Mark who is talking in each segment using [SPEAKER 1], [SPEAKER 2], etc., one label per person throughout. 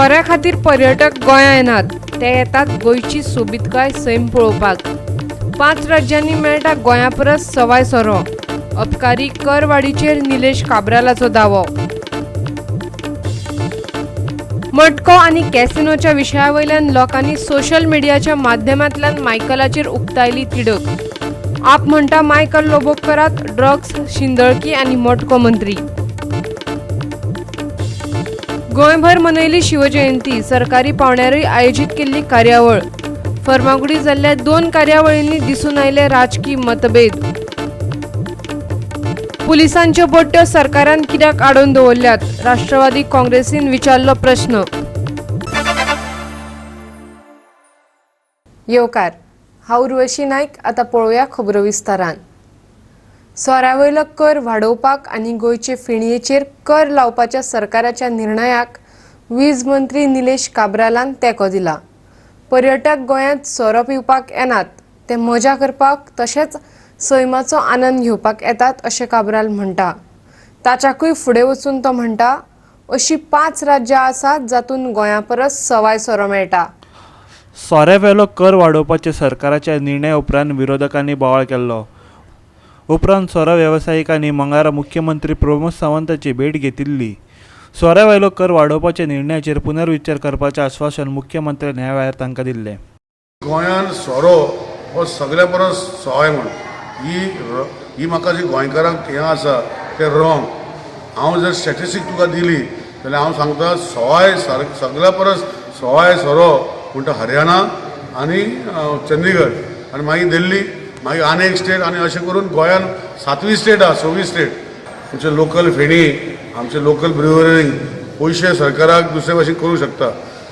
[SPEAKER 1] सोऱ्या खातीर पर्यटक गोंया येनात, ते येतात गोंयची सोबीतकाय सैम पळोवपाक। 5 राज्यांनी मेळटा गोंया परस सवाय सोरो। अबकारी कर वाडीचेर निलेश काब्रालाचो दावो। मटको आनी कॅसिनोच्या विशया वयल्यान लोकांनी सोशल मिडियाच्या माध्यमांतल्यान मायकलाचेर उक्तायली तिडक। आप म्हणटा मायकल लोबोक करात ड्रग्स, शिंदळकी आनी मटको मंत्री। गोंयभर मनयली शिवजयंती, सरकारी पावंड्यारूय आयोजीत केल्ली कार्यावळ। फर्मागुडी जाल्ल्या 2 कार्यावळींनी दिसून आयले राजकी मतभेद। पुलिसांच्यो बोट्यो सरकारान कित्याक आडोवन दवरल्यात, राष्ट्रवादी काँग्रेसीन विचारलो प्रश्न। येवकार, हांव उर्वशी नायक। आतां पळोवया खबरो विस्तारान। सोऱ्या वयलो कर वाडोवपाक आनी गोंयचे फिणयेचेर कर लावपाच्या सरकाराच्या निर्णयाक वीज मंत्री निलेश काब्रालान तेंको दिला। पर्यटक गोंयांत सोरो पिवपाक येनात, ते मजा करपाक तशेंच सैमाचो आनंद घेवपाक येतात अशें काब्राल म्हणटा। ताच्याकूय फुडें वचून तो म्हणटा, अशी 5 राज्यां आसात जातूंत गोंया परस सवाय सोरो मेळटा।
[SPEAKER 2] सोऱ्या वेलो कर वाडोवपाच्या सरकाराच्या निर्णया उपरांत विरोधकांनी बोवाळ केल्लो। उपरांत सोरो वेवसायिकांनी मंगळारा मुख्यमंत्री प्रमोद सावंताची भेट घेतिल्ली। सोऱ्या वयलो कर वाडोवपाच्या निर्णयाचेर पुनर्विचार करपाचें आश्वासन मुख्यमंत्र्यान ह्या वेळार तांकां दिल्लें।
[SPEAKER 3] गोंयांत सोरो हो सगळ्या परस सवाय म्हूण ही म्हाका जी गोंयकारांक हें आसा तें रॉंग। हांव जर स्टॅटिस्टीक तुका दिली जाल्यार हांव सांगता सवाय सगळ्या परस सवाय सोरो म्हणटा हरियाणा आनी चंदीगड आनी मागीर दिल्ली, मागीर आनी एक स्टेट, आनी अशें करून गोंयान 7वी स्टेट आसा, 6वी स्टेट। आमचे लोकल फेणी, आमचे लोकल ब्रिवरींग पयशे सरकाराक दुसरे भाशेन करूंक शकता,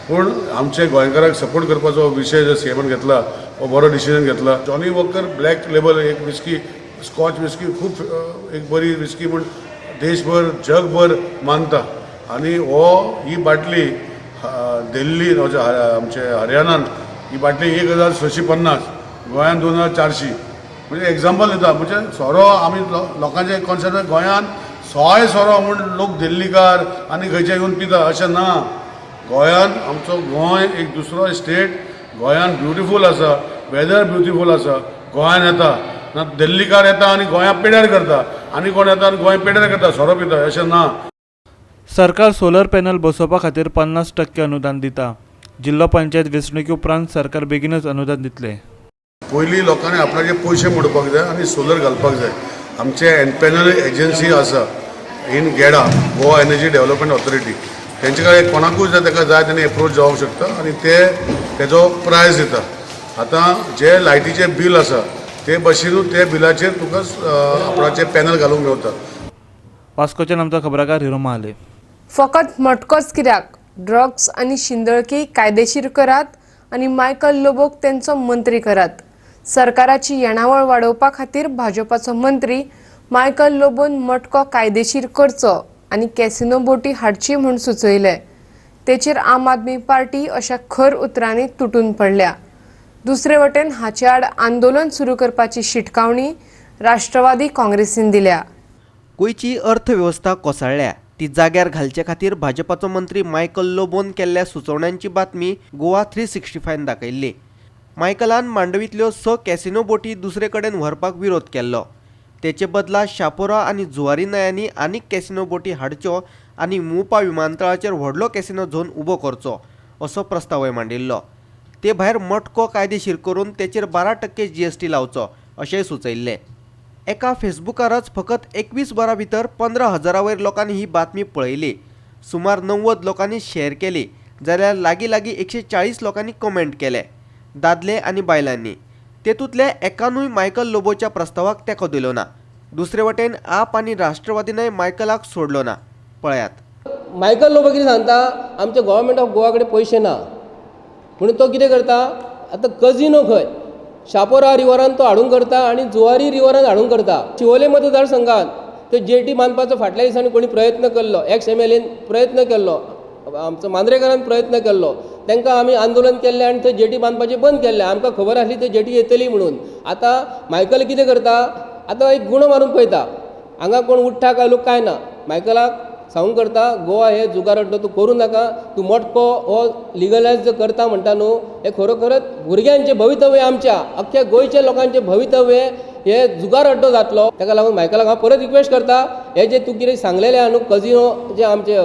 [SPEAKER 3] पूण आमचे गोंयकाराक सपोर्ट करपाचो विशय जर सीएमान घेतला हो बरो डिसिजन घेतला। जॉनी वॉकर ब्लॅक लेबल एक विस्की, स्कॉच विस्की खूब एक बरी विस्की म्हूण देशभर जगभर मानता आनी हो ही बाटली दिल्ली आमचे हरियाणान ही बाटली 1650, गोंयान 2400। म्हणजे एग्जाम्पल दिता, म्हणजे सोरो आमी लोकांचे कॉन्सेप्ट गोंयान सवाय सोरो म्हूण लोक दिल्लीकार आनी खंयचे येवन पिता अशें ना। गोंयान आमचो गोंय एक दुसरो स्टेट, गोंयान ब्युटिफूल आसा, वेदर ब्युटिफूल आसा, गोंयान येता ना दिल्लीकार येता आनी गोंया पेड्यार करता, आनी कोण येता आनी गोंय पेड्यार करता, सोरो पिता अशें ना।
[SPEAKER 2] सरकार सोलर पॅनल बसोवपा खातीर 50% अनुदान दिता। जिल्लो पंचायत वेंचणुके उपरांत सरकार बेगीनच अनुदान दितले।
[SPEAKER 3] पयलीं लोकांनी आपणाचे पयशे मोडपाक जाय आनी सोलर घालपाक जाय। आमचे एनपॅनल एजन्सी आसा in GEDA, Goa energy development authority, तेंचे कडेन कोणाकूय जाय ताका जाय तेणी एप्रोच जावंक शकता आनी ते तेजो प्रायस दिता। आतां जे लायटीचें बील आसा ते बशीनूच ते बिलाचेर तुका आपणाचे पॅनल घालूंक मेवता।
[SPEAKER 2] वास्कोच्यान आमचो खबराकार हिरो महाले।
[SPEAKER 1] फकत मटकोच कित्याक, ड्रग्स आनी शिंदळकी कायदेशीर करात आनी मायकल लोबोक तेंचो मंत्री करात। सरकाराची येणावळ वाडोवपा खातीर भाजपाचो मंत्री मायकल लोबोन मटको कायदेशीर करचो आनी कॅसिनो बोटी हाडची म्हूण सुचयलें। तेचेर आम आदमी पार्टी अशा खर उतरांनी तुटून पडल्या। दुसरे वटेन हाचे आड आंदोलन सुरू करपाची शिटकावणी राष्ट्रवादी काँग्रेसीन दिल्या।
[SPEAKER 4] गोंयची अर्थवेवस्था कोसळ्ळ्या ती जाग्यार घालचे खातीर भाजपाचो मंत्री मायकल लोबोन केल्ल्या सुचोवण्यांची बातमी गोवा 365 दाखयल्ली। मायकलान मांडवींतल्यो 6 कॅसिनो बोटी दुसरे कडेन व्हरपाक विरोध केल्लो। तेचे बदला शापोरा आनी जुवारी न्हंयांनी आनीक कॅसिनो बोटी हाडच्यो आनी मोपा विमानतळाचेर व्हडलो कॅसिनो झोन उबो करचो असो प्रस्तावय मांडिल्लो। ते भायर मटको कायदेशीर करून तेचेर 12% GST लावचो अशेंय सुचयल्लें। एका फेसबुकारच फकत 21 वरां भितर 15,000 वयर लोकांनी ही बातमी पळयली। सुमार 90 लोकांनी शेअर केली जाल्यार लागीं लागीं 140 लोकांनी कमेंट केले, दादले आनी बायलांनी। तेतूंतले एकानूय मायकल लोबोच्या प्रस्तावाक तेंको दिलो ना। दुसरे वटेन आप आनी राष्ट्रवादीनय मायकलाक सोडलो ना। पळयात,
[SPEAKER 5] मायकल लोबो कितें सांगता, आमच्या गव्हर्मेंट ऑफ गोवा कडेन पयशे ना म्हणून तो कितें करता, आतां कजिनो खंय शापोरा रिवरान तो हाडूंक करता आनी जुवारी रिवरान हाडूंक करता। शिवोले मतदारसंघात ते जेटी बांदपाचो फाटल्या दिसांनी कोणी प्रयत्न केल्लो, एक्स MLAन प्रयत्न केल्लो, आमचो मांद्रेकारान प्रयत्न केल्लो, तांकां आमी आंदोलन केल्लें आनी थंय जेटी बांदपाचें बंद केल्लें। आमकां खबर आसली थंय जेटी येतली म्हणून। आतां मायकल कितें करता, आतां एक गुणो मारून पळयता हांगा कोण उठ्ठा काय लोक काय ना। मायकलाक सांगूंक करता गोवा हे जुगार अड्डो तूं करूं नाका. तूं मटको हो लिगलायज जर करता म्हणटा न्हू हें खरोखरच भुरग्यांचें भवितव्य, आमच्या अख्ख्या गोंयच्या लोकांचें भवितव्य हे जुगार अड्डो जातलो. ताका लागून मायकलाक हांव परत रिक्वेस्ट करता, हे जे तूं कितें सांगलेलें आहा न्हू कजिनो जे आमचे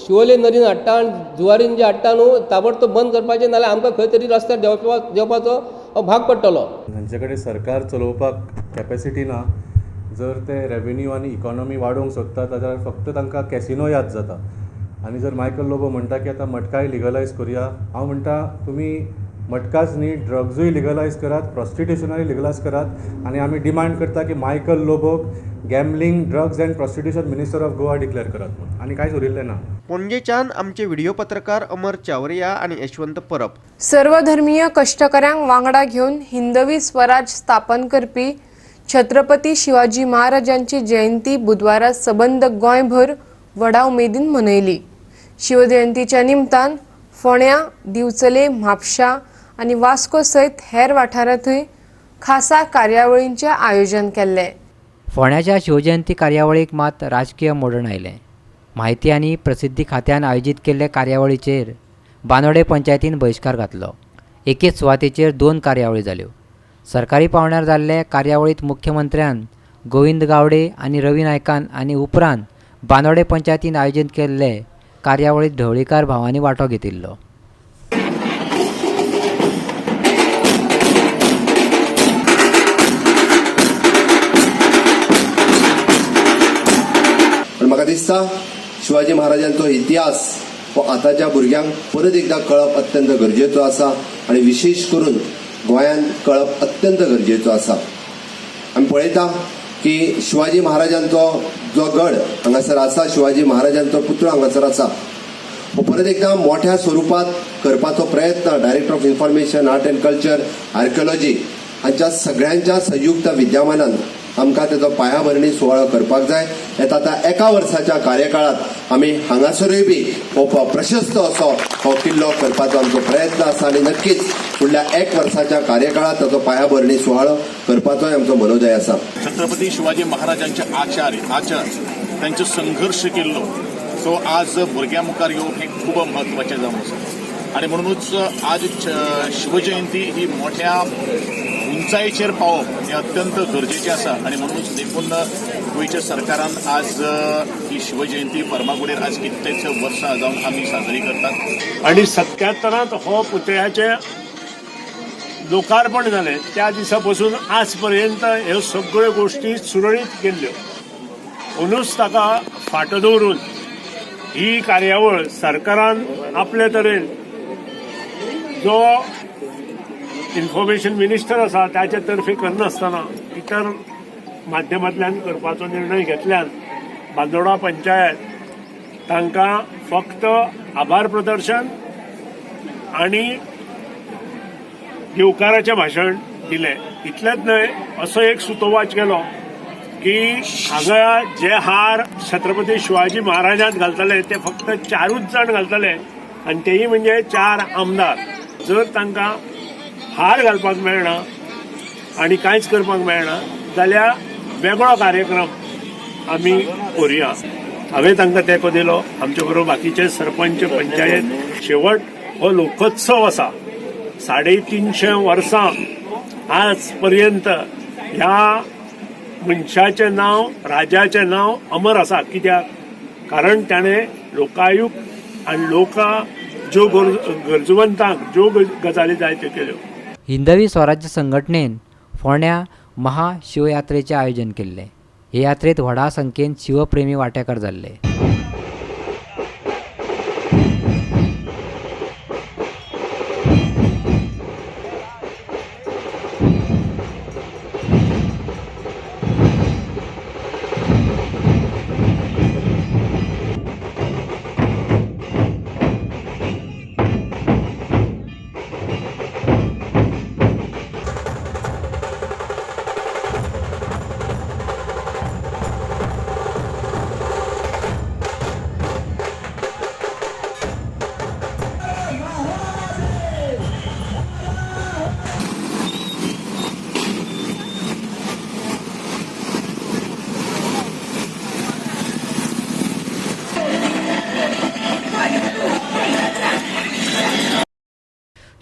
[SPEAKER 5] शिवोले नदीन हाडटा आनी जुवारीन जे हाडटा न्हू ताबडतोब बंद करपाचें, नाजाल्यार आमकां खंय तरी रस्त्यार देंवपाचो हो भाग पडटलो.
[SPEAKER 6] हांचे कडेन सरकार चलोवपाक कॅपेसिटी ना. जर ते रेवेन्यू आनी इकॉनॉमी वाडोवंक सोदतात जाल्यार फक्त तांकां कॅसिनो याद जाता. आनी जर मायकल लोबो म्हणटा की आतां मटकाय लिगलायज करुया, हांव म्हणटा तुमी मटकाच न्ही ड्रग्जूय लिगलायज करात, प्रॉस्टिट्युशनूय लिगलायज करात. आनी आमी डिमांड करता की Michael लोबोक gambling, drugs and prostitution minister of Goa declare करात म्हूण. आनी कांयच उरिल्लें ना.
[SPEAKER 4] पणजेच्यान आमचे व्हिडिओ पत्रकार अमर चावरिया आनी यशवंत परब.
[SPEAKER 1] सर्वधर्मीय कश्टकऱ्यांक वांगडा घेवन हिंदवी स्वराज स्थापन करपी छत्रपती शिवाजी महाराजांची जयंती बुधवारा सबंद गोंयभर व्हडा उमेदीन मनयली. शिवजयंतीच्या निमतान फोंड्या, दिवचले, म्हापशा आनी वास्को सयत हेर वाठारांतय खासा कार्यावळींचें आयोजन केल्लें.
[SPEAKER 7] फोंड्याच्या शिवजयंती कार्यावळीक मात राजकीय मोडण आयलें. म्हायती आनी प्रसिद्धी खात्यान आयोजीत केल्ले कार्यावळीचेर बांदोडे पंचायतीन बहिश्कार घातलो. एकेच सुवातेचेर 2 कार्यावळी जाल्यो. सरकारी पावंड्यार जाल्ले कार्यावळींत मुख्यमंत्र्यान गोविंद गावडे आनी रवी नायकान आनी उपरांत बांदोडे पंचायतीन आयोजीत केल्ले कार्यावळींत ढवळीकार भावांनी वांटो घेतिल्लो.
[SPEAKER 8] म्हाका दिसता शिवाजी महाराजांचो इतिहास हो आतांच्या भुरग्यांक परत एकदां कळप अत्यंत गरजेचो आसा आनी विशेश करून गोंयांत कळप अत्यंत गरजेचो आसा. आमी पळयता की शिवाजी महाराजांचो जो गड हांगासर आसा, शिवाजी महाराजांचो पुतळो हांगासर आसा, हो परत एकदां मोठ्या स्वरुपांत करपाचो प्रयत्न director of information, art and culture, archaeology हांच्या सगळ्यांच्या संयुक्त विद्यमानान आमकां तेजो पायाभरणी सुवाळो करपाक जाय. येता आतां एका वर्साच्या कार्यकाळांत आमी हांगासरूय बी हो प्रशस्त असो हो किल्लो करपाचो आमचो प्रयत्न आसा आनी नक्कीच फुडल्या एक वर्साच्या कार्यकाळांत ताचो पायाभरणी सुवाळो करपाचोय आमचो मनोदय आसा.
[SPEAKER 9] छत्रपती शिवाजी महाराजांचे आचार त्यांचो संघर्श केल्लो सो आज भुरग्यां मुखार येवप हें खूब म्हत्वाचें जावन आसा आनी म्हणूनच आज शिवजयंती ही मोठ्या उंचायेचेर पावप हें अत्यंत गरजेचें आसा आनी म्हणूनच देखून गोंयच्या सरकारान आज ही शिवजयंती फर्मागुडयेर आज कितलेच वर्सां जावन आमी साजरी करतात.
[SPEAKER 10] आनी 77 हो पुतळ्याचें लोकार्पण जालें त्या दिसा पासून आज पर्यंत ह्यो सगळ्यो गोश्टी सुरळीत केल्ल्यो. अंदूच ताका फाटो दवरून ही कार्यावळ सरकारान आपले तरेन जो इन्फॉर्मेशन मिनिस्टर आसा ताचे तर्फे करनासतना इतर माध्यमांतल्यान करपाचो निर्णय घेतल्यान बांदोडा पंचायत तांकां फक्त आभार प्रदर्शन आनी येवकाराचें भाशण दिलें. इतलेंच न्हय, असो एक सुतोवाच केलो की हांगा जे हार छत्रपती शिवाजी महाराजान घालतले ते फक्त 4 जाण घालतले आनी तेय म्हणजे 4 आमदार. जर तांकां हार घालपाक मेळना आनी कांयच करपाक मेळना जाल्यार वेगळो कार्यक्रम आमी करुया. हांवें तांकां तेंको दिलो, आमचे बरोबर बाकीचे सरपंच, पंचायत. शेवट हो लोकोत्सव आसा. 350 वर्सां आज पर्यंत ह्या मनशाचें नांव, राजाचें नांव अमर आसा. कित्याक? कारण ताणें लोकायुक्त आनी लोकां ज्यो गरजवंतांक ज्यो गजाली जाय त्यो केल्यो.
[SPEAKER 7] हिंदवी स्वराज्य संघटनेन फोंड्या महाशिवयात्रेचें आयोजन केल्लें. हे यात्रेंत व्हडा संख्येन शिवप्रेमी वांटेकार जाल्ले.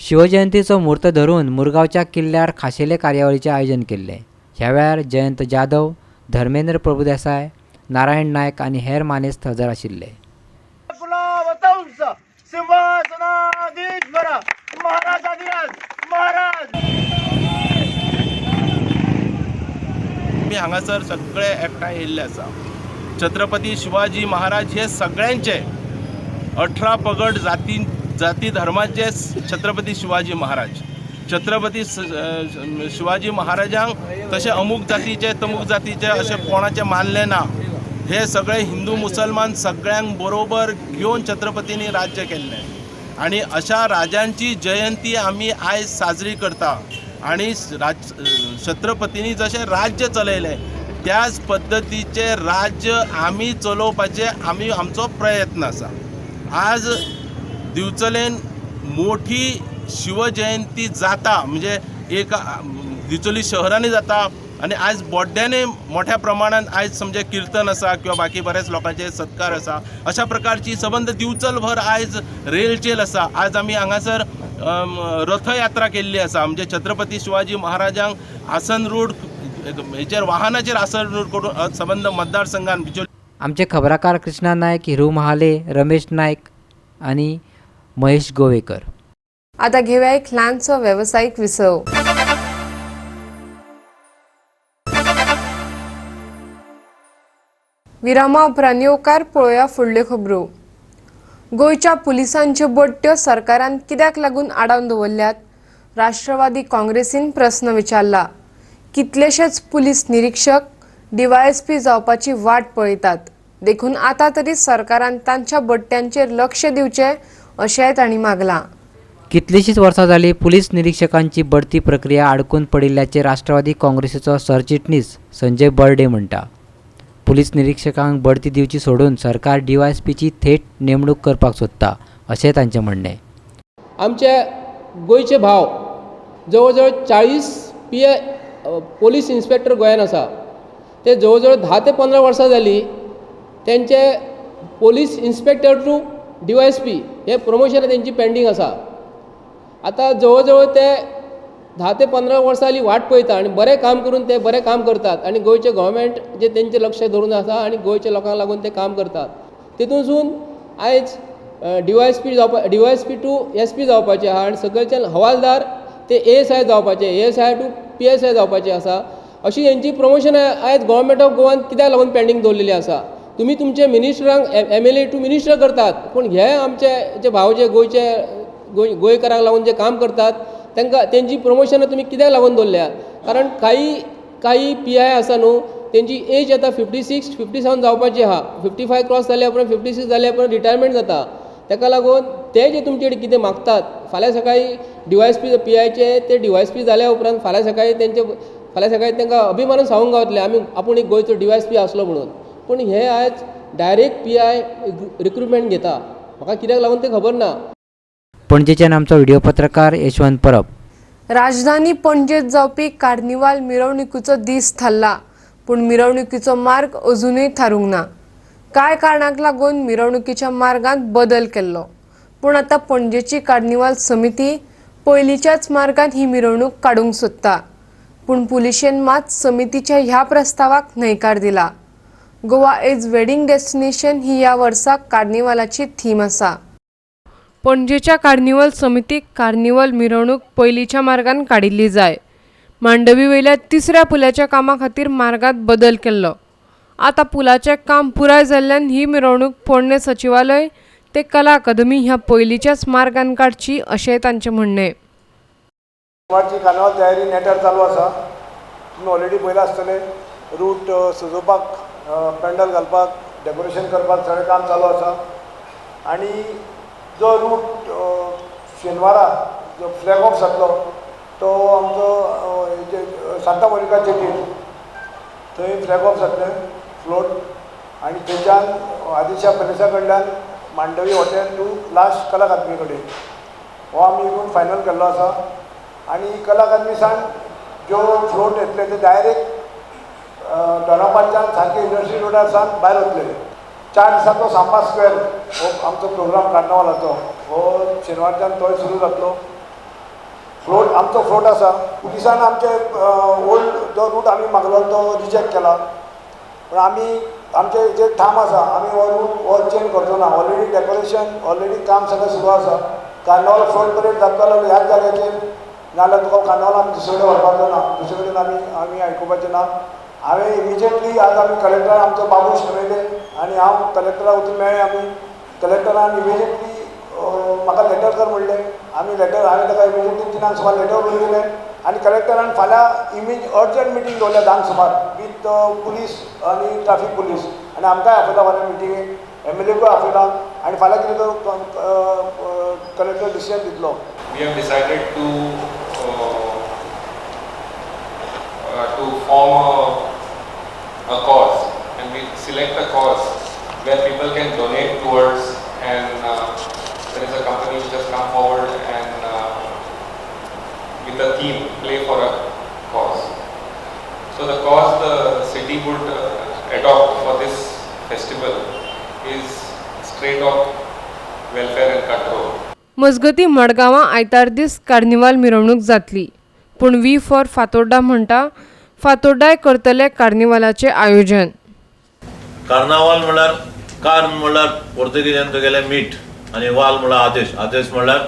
[SPEAKER 7] शिवजयंतीचो म्हूर्त धरून मुरगांवच्या किल्ल्यार खाशेले कार्यावळीचें आयोजन केल्लें. ह्या वेळार जयंत जाधव, धर्मेंद्र प्रभुदेसाय, नारायण नायक आनी हेर मानेस्त हजर आशिल्ले.
[SPEAKER 11] आमी हांगासर सगळे एकठांय येयल्ले आसा. छत्रपती शिवाजी महाराज हे सगळ्यांचे 18 पगड जाती धर्माचे छत्रपती शिवाजी महाराज. छत्रपती शिवाजी महाराजांक तशें अमूक जातीचे तमूक जातीचे अशें कोणाचें मानलें ना. हे सगळे हिंदू मुसलमान सगळ्यांक बरोबर घेवन छत्रपतींनी राज्य केल्लें आनी अशा राजांची जयंती आमी आयज साजरी करता. आनी छत्रपतींनी जशें राज्य चलयलें त्याच पद्दतीचें राज्य आमी चलोवपाचें आमी आमचो प्रयत्न आसा. आज दिवचलेन मोठी शिवजयंती जाता, म्हणजे एक दिवचली शहरांनी जाता आनी आयज बोड्ड्यांनी मोठ्या प्रमाणान आयज समजे किर्तन आसा किंवा बाकी बऱ्याच लोकांचे सत्कार आसा. अशा प्रकारची सबंद दिवचलभर आयज रेलचेल आसा. आज आमी हांगासर रथयात्रा केल्ली आसा, म्हणजे छत्रपती शिवाजी महाराजांक आसन रूढ हेचेर वाहनाचेर आसन रूढ करून सबंद मतदारसंघान.
[SPEAKER 7] आमचे खबराकार कृष्णा नायक, हिरू महाले, रमेश नायक आनी महेश गोवेकर.
[SPEAKER 1] आता घेऊया एक ल्हानसो वेवसायीक विसव. विरामा उपरांत येवकार पळोवया फुडल्यो खबरो. गोंयच्या पुलिसांच्यो बडट्यो सरकारान कित्याक लागून आडावन दवरल्यात? राष्ट्रवादी काँग्रेसीन प्रस्न विचारला. कितलेशेच पुलीस निरीक्षक डीवायएसपी जावपाची वाट पळयतात, देखून आतां तरी सरकारान तांच्या बडट्यांचेर लक्ष दिवचें अशेंय तांणी मागलां.
[SPEAKER 7] कितलीशींच वर्सां जालीं पुलीस निरीक्षकांची बढती प्रक्रिया आडकून पडिल्ल्याचें राष्ट्रवादी काँग्रेसीचो सरचिटणीस संजय बर्डे म्हणटा. पुलीस निरीक्षकांक बढती दिवची सोडून सरकार डीवायएसपीची थेट नेमणूक करपाक सोदता अशें तांचें म्हणणें.
[SPEAKER 5] आमचे गोंयचे भाव जवळ जवळ 40 पी पोलीस इन्स्पेक्टर गोंयान आसा, ते जवळ जवळ 10 ते 15 वर्सां जालीं तेंचे पोलीस इन्स्पेक्टर टू डीवायएसपी हे प्रमोशन तेंची पेंडींग आसा. आतां जवळ जवळ ते 10 ते 15 वर्सां जाली वाट पळयता आनी बरें काम करून ते बरें काम करतात आनी गोंयचें गव्हर्मेंट जे तेंचें लक्ष धरून आसा आनी गोंयच्या लोकांक लागून ते काम करतात. तितूनसून आयज डीवायएसपी जावपा डीवायएसपी टू एसपी जावपाचें आहा आनी सकयच्यान हवालदार ते एएसआय जावपाचे, एएसआय टू पीएसआय जावपाचें आसा. अशी हेंची प्रमोशन आयज गव्हर्मेंट ऑफ गोवान कित्याक लागून पेंडींग दवरलेली आसा? तुमी तुमचे मिनिस्टरांक एमएलए टू मिनिस्टर करतात, पूण हे आमचे जे भाव जे गोंयचे गोंयकारांक लागून जे काम करतात तांकां तेंची प्रमोशनां तुमी कित्याक लागून दवरल्या? कारण काही पी I आसा न्हू तेंची एज आतां 56 57 जावपाची आहा. 55 क्रॉस जाल्या उपरांत 56 जाल्या उपरांत रिटायरमेंट जाता. ताका लागून ते जे तुमचे कडेन कितें मागतात फाल्यां सकाळीं डीवायएसपी पी आयचे ते डीवायएसपी जाल्या उपरांत फाल्यां सकाळीं तेंचे फाल्यां सकाळीं तांकां अभिमानान सांगूंक गावतलें आमी आपूण एक गोंयचो डीवायएसपी आसलो म्हणून. पूण हे आयज डायरेक्ट पी I recruitment घेता, म्हाका कित्याक लागून तें खबर ना.
[SPEAKER 7] पणजेच्यान आमचो व्हिडिओ पत्रकार यशवंत परब.
[SPEAKER 1] राजधानी पणजेत जावपी कार्निवाल मिरवणुकीचो दीस थारला, पूण मिरवणुकीचो मार्ग अजूनय थारूंक ना. कांय कारणांक लागून मिरवणुकीच्या मार्गांत बदल केल्लो, पूण आतां पणजेची कार्निवाल समिती पयलींच्याच मार्गांत ही मिरवणूक काडूंक सोदता. पूण पुलिशेन मात समितीच्या ह्या प्रस्तावाक न्हयकार दिला. गोवा is wedding destination ही ह्या वर्सा कार्निवालाची थीम आसा. पणजेच्या कार्निवल समितीक कार्निवल मिरवणूक पयलींच्या मार्गान काडिल्ली जाय. मांडवी वयल्या तिसऱ्या पुलाच्या कामा खातीर मार्गांत बदल केल्लो. आतां पुलाचें काम पुराय जाल्ल्यान ही मिरवणूक पोरणें सचिवालय ते कला अकादमी ह्या पयलींच्याच मार्गान काडची अशें तांचें म्हणणें.
[SPEAKER 12] कार्निवल तयारी नेटार चालू आसा. तुमी ऑलरेडी पळयलां आसतलें, रूट सजोवपाक, पेंडल घालपाक, डेकोरेशन करपाक सगळें काम चालू आसा. आनी जो रूट शेनवारा जो फ्लॅग ऑफ जातलो तो आमचो सांता मोनिका चेटीर थंय फ्लॅग ऑफ जातलें फ्लोट, आनी थंयच्यान आदिशा पॅलेसा कडल्यान मांडवी हॉटेल टू लास्ट कला अकादमी कडेन हो आमी रूट फायनल केल्लो आसा. आनी कला अकादमी सावन ज्यो फ्लोट येतले ते डायरेक्ट दोनापालच्यान सारके युनिवर्सिटी रोडार सावन भायर वतले. 4 दिसांचो सांबा स्क्वेअर हो आमचो प्रोग्राम कार्नावालाचो हो शेनवारच्यान तोय सुरू जातलो. फ्लोट आमचो फ्लोट आसा. पुलिसान आमचे ओल्ड जो रूट आमी मागलो तो रिजेक्ट केला, पूण आमी आमचे जे ठाम आसा आमी हो रूट हो चेंज करचो ना. ऑलरेडी डेकोरेशन ऑलरेडी काम सगळें सुरू आसा. कार्निवाल फ्लोट परेड जातलो जाल्यार ह्याच जाग्याचेर, नाजाल्यार तुका कार्निवाल आमी दुसरे कडेन व्हरपाचो ना, दुसरे कडेन आमी आमी आयकुपाचें ना. हांवें इमिजिएटली आज आमी कलेक्टरान आमचो बाबूश एमएलए आनी हांव कलेक्टरा वचून मेळ्ळें. आमी कलेक्टरान इमिजिएटली म्हाका लेटर कर म्हणलें. आमी लेटर हांवें ताका इमिजिएटली 3 सुमार लेटर बरोवन दिलें आनी कलेक्टरान फाल्यां अर्जंट मिटींग दवरल्या 10 सुमार वीथ पुलीस आनी ट्राफीक पुलीस, आनी आमकांय आपयला फाल्यां मिटिंगेक, एमएलएकूय आपयला आनी फाल्यां कितें तो कलेक्टर डिसिजन दितलो.
[SPEAKER 13] We have decided to form a cause, and we select a cause where people can donate towards, and there is a company which has come forward and with the theme play for a cause. So the cause the city would adopt for this festival is stray dog welfare and control.
[SPEAKER 1] मजगती मडगांवां आयतार दीस carnival मिरवणूक जातली, पूण we for Fatorda म्हणटा फातोर्डाय करतले कार्निवालाचें आयोजन.
[SPEAKER 14] कार्नावाल म्हणल्यार कार्न म्हणल्यार पोर्तुगीजान तुगेलें मीठ आनी वाल म्हणल्यार आदेश, आदेश म्हणल्यार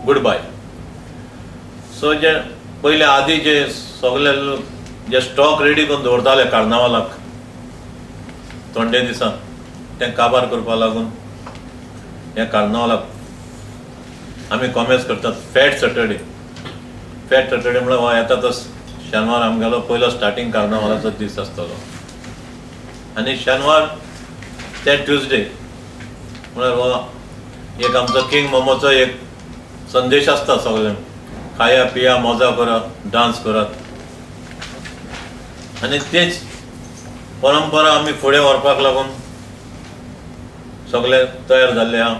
[SPEAKER 14] गुड बाय. सो जे पयले आदी जे सगळे लोक जे स्टॉक रेडी करून दवरताले कार्नावालाक थोंडे दिसान, तें काबार करपा लागून ह्या कार्नावालाक आमी कॉमेर्स करतात. फॅट सॅटर्डे, फॅट सॅटर्डे म्हणल्यार हो येता तो शेनवार आमगेलो पयलो स्टार्टींग कार्नावालाचो दीस आसतलो, आनी शेनवार ते ट्युजडे म्हणल्यार हो एक आमचो किंग मोमोचो एक संदेश आसता सगळ्यांक, खाया पिया मजा करात, डांस करात, आनी तेच परंपरा आमी फुडें व्हरपाक लागून सगळे तयार जाल्ले आहा.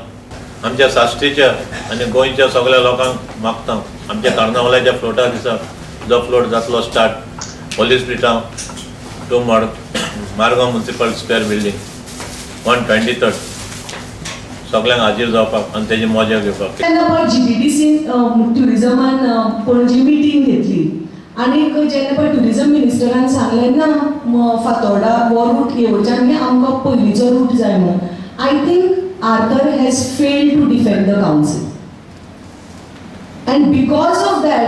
[SPEAKER 14] आमच्या साश्टीच्या आनी गोंयच्या सगळ्या लोकांक मागता आमच्या कार्नावालाच्या फ्लोटा दिसा जो फ्लोट जातलो स्टार्ट पोलीस स्ट्रिटा to Margao municipal square building 123 सगळ्यांक हाजीर जावपाक आनी तेजी मजा घेवपाक.
[SPEAKER 15] तेन्ना पळय जीबीडीसीन ट्युरिजमान पणजी मिटींग घेतली आनीक जेन्ना पळय ट्युरिजम मिनिस्टरान सांगलें ना फातोर्डा हो रूट येवच्यान न्ही आमकां पयलींचो रूट जाय म्हणून, I think Arthur has failed to defend the council, and because of that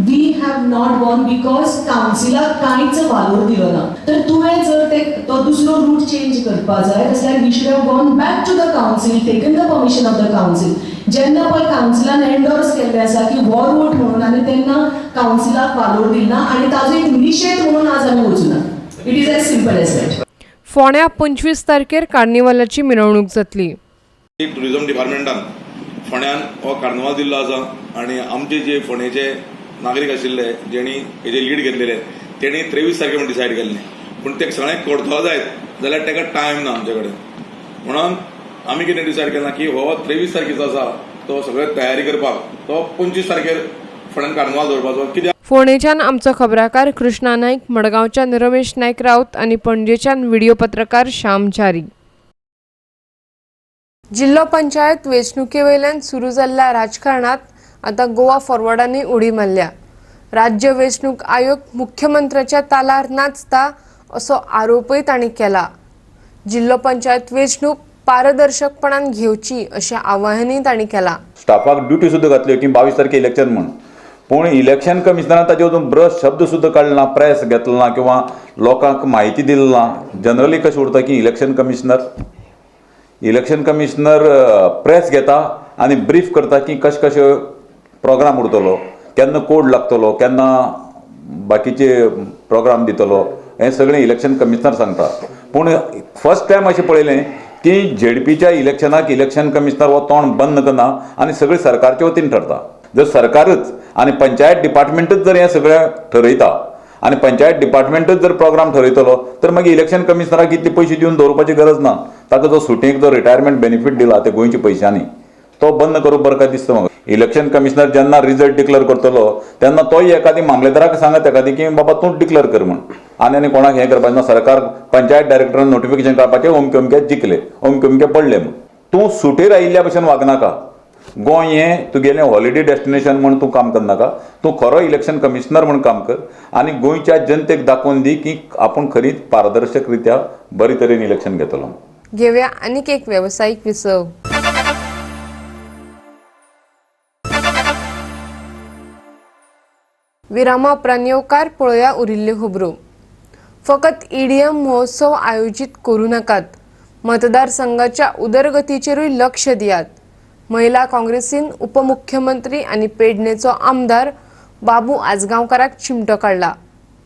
[SPEAKER 15] we have not gone, because कावन्सिलाक कांयच वालोर दिलो ना. तर तुवें जर ते तो दुसरो रूट चेंज करपा जाय जाल्यार we should have gone back to the council, taken the permission of the council. जेन्ना पळय कावन्सिलान एन्डोर्स केल्लें आसा की हो रूट म्हणून, आनी तेन्ना कावन्सिलाक वालोर दिना आनी ताजो एक निशेध म्हणून आज आमी वचूना. It is as simple as that.
[SPEAKER 1] फोंड्या 25 तारखेर कार्निवालाची मिरवणूक जातली.
[SPEAKER 16] ट्युरिजम डिपार्टमेंटान फोंड्यान हो कार्निवाल दिल्लो आसा आनी आमचे जे फोंडेचे नागरीक आशिल्ले जेणी हेजे लीड घेतलेले तेणी 23 तारखे म्हूण डिसायड केल्ले, पूण ते सगळें करतलो जायत जाल्यार ताका टायम ना आमचे कडेन, म्हणून आमी कितें डिसायड केलां की हो 23 तारखेचो आसा तो सगळें तयारी करपाक तो 25 तारखेर फोंड्यान कार्निवाल दवरपाचो. कित्याक
[SPEAKER 1] फोंडेच्यान आमचो खबराकार कृष्णा नायक, मडगांवच्यान रमेश नायक राऊत आनी पणजेच्यान व्हिडिओ पत्रकार श्याम च्यारी. जिल्लो पंचायत वेंचणुके वयल्यान सुरू जाल्ल्या राजकारणात आतां गोवा फॉरवर्डांनी उडी मारल्या. राज्य वेंचणूक आयोग मुख्यमंत्र्याच्या तालार नाचता असो आरोपय तांणी केला. जिल्लो पंचायत वेंचणूक पारदर्शकपणान घेवची अशें आवाहनूय तांणी केलां.
[SPEAKER 17] स्टाफाक ड्युटी सुद्दां घातल्यो की 22 तारखे इलेक्शन म्हूण, पूण इलेक्शन कमिशनरान ताजे अजून ब्रश शब्द सुद्दां काडलो ना, प्रेस घेतलो ना किंवा लोकांक म्हायती दिली ना. जनरली कशें उरता की इलेक्शन कमिशनर प्रेस घेता आनी ब्रीफ करता की कशें कशें प्रोग्राम उरतलो, केन्ना कोड लागतलो, केन्ना बाकीचे प्रोग्राम दितलो, हें सगळें इलेक्शन कमिशनर सांगता. पूण फर्स्ट टायम अशें पळयलें की झेडपीच्या इलेक्शनाक इलेक्शन कमिशनर हो तोंड बंद करना आनी सगळें सरकारच्या वतीन ठरता. जर सरकारच आनी पंचायत डिपार्टमेंटच जर हें सगळें ठरयता आनी पंचायत डिपार्टमेंटच जर प्रोग्राम ठरयतलो तर मागीर इलेक्शन कमिशनराक इतले पयशे दिवन दवरपाची गरज ना. ताका जो सुटयेक जो रिटायरमेंट बेनिफीट दिला ते गोंयच्या पयशांनी तो बंद करूंक बरो काय दिसता म्हाका. इलेक्शन कमिशनर जेन्ना रिजल्ट डिक्लेअर करतलो तेन्ना तोय एखादी मामलेदाराक सांगत एखादी की बाबा तूं डिक्लेअर कर म्हूण, आनी आनी कोणाक हें करपाचें ना. सरकार पंचायत डायरेक्टरान नोटिफिकेशन काडपाचें अमके अमके जिखले अमके अमके पडले म्हूण. तूं सुटेर आयिल्ल्या भशेन वागनाका, गोंय हें तुगेलें हॉलिडे डेस्टिनेशन म्हूण तूं काम करनाका, तूं खरो इलेक्शन कमिशनर म्हूण काम कर आनी गोंयच्या जनतेक दाखोवन दी की आपूण खरीच पारदर्शक रित्या बरे तरेन इलेक्शन घेतलो.
[SPEAKER 1] घेवया आनीक एक वेवसायीक विसव. विरामा उपरांत येवकार पळोवया उरिल्ल्यो खबरो. फकत ईडीएम महोत्सव आयोजीत करूं नाकात, मतदारसंघाच्या उदरगतीचेरूय लक्ष दियात. महिला काँग्रेसीन उपमुख्यमंत्री आनी पेडणेचो आमदार बाबू आजगांवकाराक चिमटो काडला.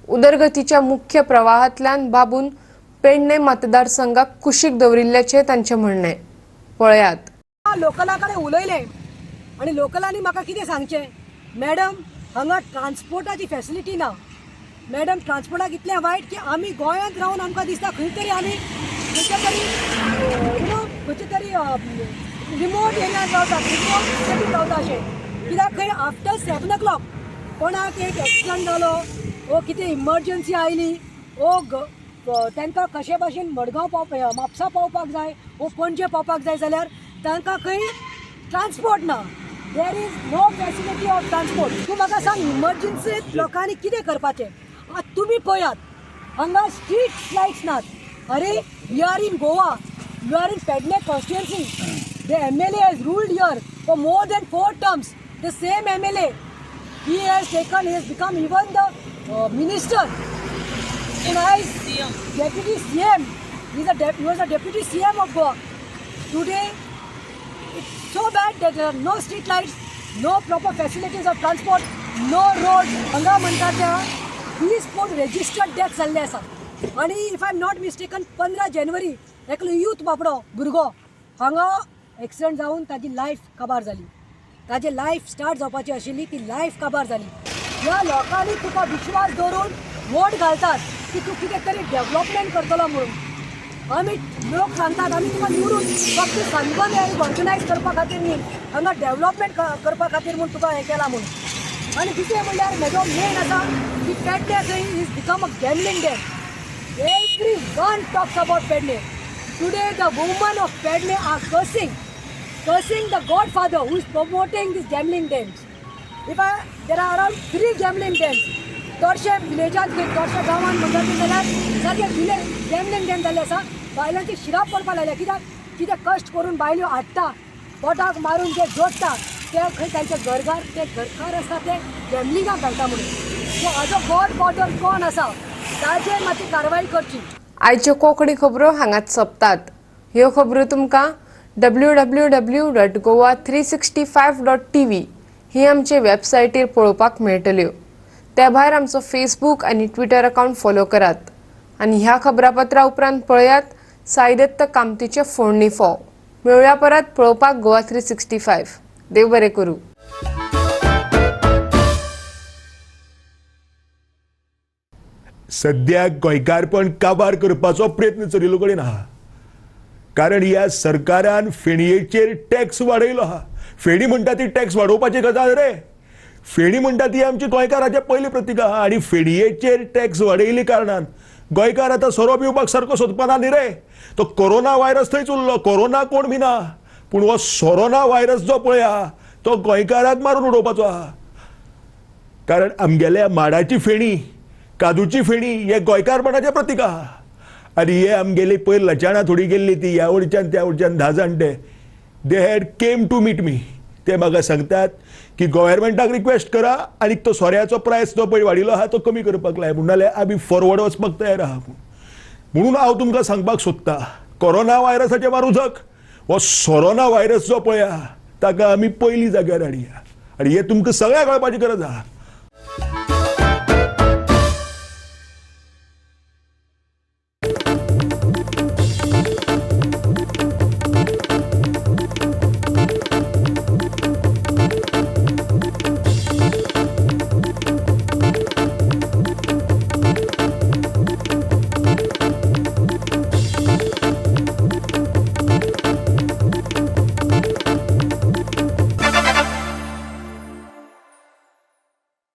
[SPEAKER 1] उदरगतीच्या मुख्य प्रवाहांतल्यान बाबून पेडणे मतदारसंघाक कुशीक दवरिल्ल्याचें तांचें म्हणणें. पळयात.
[SPEAKER 18] लोकला कडेन उलयलें आनी लोकलांनी म्हाका कितें सांगचें, मॅडम हांगा ट्रान्सपोर्टाची फेसिलिटी ना. मॅडम ट्रान्सपोर्टाक इतलें वायट की आमी गोंयांत रावन आमकां दिसता खंय तरी आमी खंयच्या तरी you know खंयच्या तरी रिमोट एरियान रावता, रिमोट सिटीन रावता अशें. कित्याक खंय आफ्टर 7 o'clock कोणाक एक एक्सिडंट जालो वो कितें इमर्जन्सी आयली वो तांकां कशे भाशेन मडगांव पावपा, म्हापसा पावपाक जाय वो पणजे पावपाक जाय जाल्यार तांकां खंय ट्रान्सपोर्ट ना. There is no facility of transport. तूं म्हाका सांग इमर्जन्सीत लोकांनी कितें करपाचें? आतां तुमी पळयात हांगा स्ट्रीट लायट्स नात. अरे we are in Goa, we are in Pedne constituency. The MLA has ruled here for more than 4 terms. The same MLA, he has taken, he has become even the minister. And I, deputy CM, he was a deputy CM of Goa. Today, it's so bad that there are no street lights, no proper facilities of transport, no roads. हांगा म्हणटा त्या 20 registered deaths जाल्ले आसा. आनी if I am not mistaken 15 जानेवारी एकलो youth बाबडो भुरगो हांगा एक्सिडंट जावन ताजी लायफ काबार जाली. ताजी लायफ स्टार्ट जावपाची आशिल्ली ती लायफ काबार जाली. ह्या लोकांनी तुका विश्वास दवरून वोट घालतात की तूं कितें तरी डेवलपमेंट करतलो म्हणून. आमी लोक सांगतात आमी तुका निवडून फक्त सनबर्न हे ऑर्गनायज करपा खातीर न्ही, हांगा डेवलपमेंट करपा खातीर म्हूण तुका हें केलां म्हणून. आनी दुसरें म्हणल्यार म्हजो मेन आसा की पेडणे थंय is become a gambling den. Every one talks about Pedne. Today the woman of Pedne are cursing the godfather who is promoting these gambling dens. If I, there are around 3 gambling dens. तोरशे विलेजांत तोरशे गांवांत म्हणटा जाल्यार सारके village gambling डेन जाल्ले आसा. बायलांची शिराप पडपाक लागल्या. कित्याक कितें कश्ट करून बायल्यो हाडटा, पोटाक मारून जे जोडटा ते खंय तांचे घरकार, ते घरकार आसता ते गॅमलिंगाक घालता म्हणून. सो हाजो गॉडफादर कोण आसा ताजेर मातशी कारवाय करची.
[SPEAKER 1] आयच्यो कोंकणी खबरो हांगाच सोंपतात. ह्यो खबरो तुमकां www.goa365.tv ही आमचे वेबसायटीर पळोवपाक मेळटल्यो. त्या भायर आमचो फेसबूक आनी ट्विटर अकावंट फॉलो करात. आनी ह्या खबरापत्रा उपरांत पळयात साईदत्त कामतीचे फोडणी फोव. मेळुया परत पळोवपाक गोवा 365. देव बरें करूं.
[SPEAKER 19] सद्याक गोंयकारपण काबार करपाचो प्रयत्न चलिल्लो कडेन आहा. कारण ह्या सरकारान फेणयेचेर टॅक्स वाडयलो आहा. फेणी म्हणटा ती टॅक्स वाडोवपाची गजाल रे. फेणी म्हणटा ती आमची गोंयकाराचें पयली प्रतीक आहा. आनी फेणयेचेर टॅक्स वाडयली कारणान गोंयकार आतां सोरो पिवपाक सारको सोदपाना न्ही रे. तो कोरोना व्हायरस थंयच उरलो. कोरोना कोण भिना, पूण हो सोरोना व्हायरस जो पळया तो गोंयकाराक मारून उडोवपाचो आहा. कारण आमगेल्या माडाची फेणी, काजूची फेणी हे गोंयकारपणाचें प्रतीक आहा. आनी हे आमगेली पयर लचाणां थोडी गेल्ली ती ह्या वडच्यान त्या वडच्यान 10 जाण ते they had came to meet me. ते म्हाका सांगतात की गव्हर्मेंटाक रिक्वेस्ट करा आनी तो सोऱ्याचो प्रायस जो पळय वाडिल्लो आहा तो कमी करपाक लाय, म्हणून जाल्यार आमी फॉरवर्ड वचपाक तयार आहा. म्हणून हांव तुमकां सांगपाक सोदता, कोरोना व्हायरसाचें मारूं झक, हो सोरोना व्हायरस जो पळय आहा ताका आमी पयली जाग्यार हाडया. आनी हें तुमकां सगळ्यांक कळपाची गरज आहा.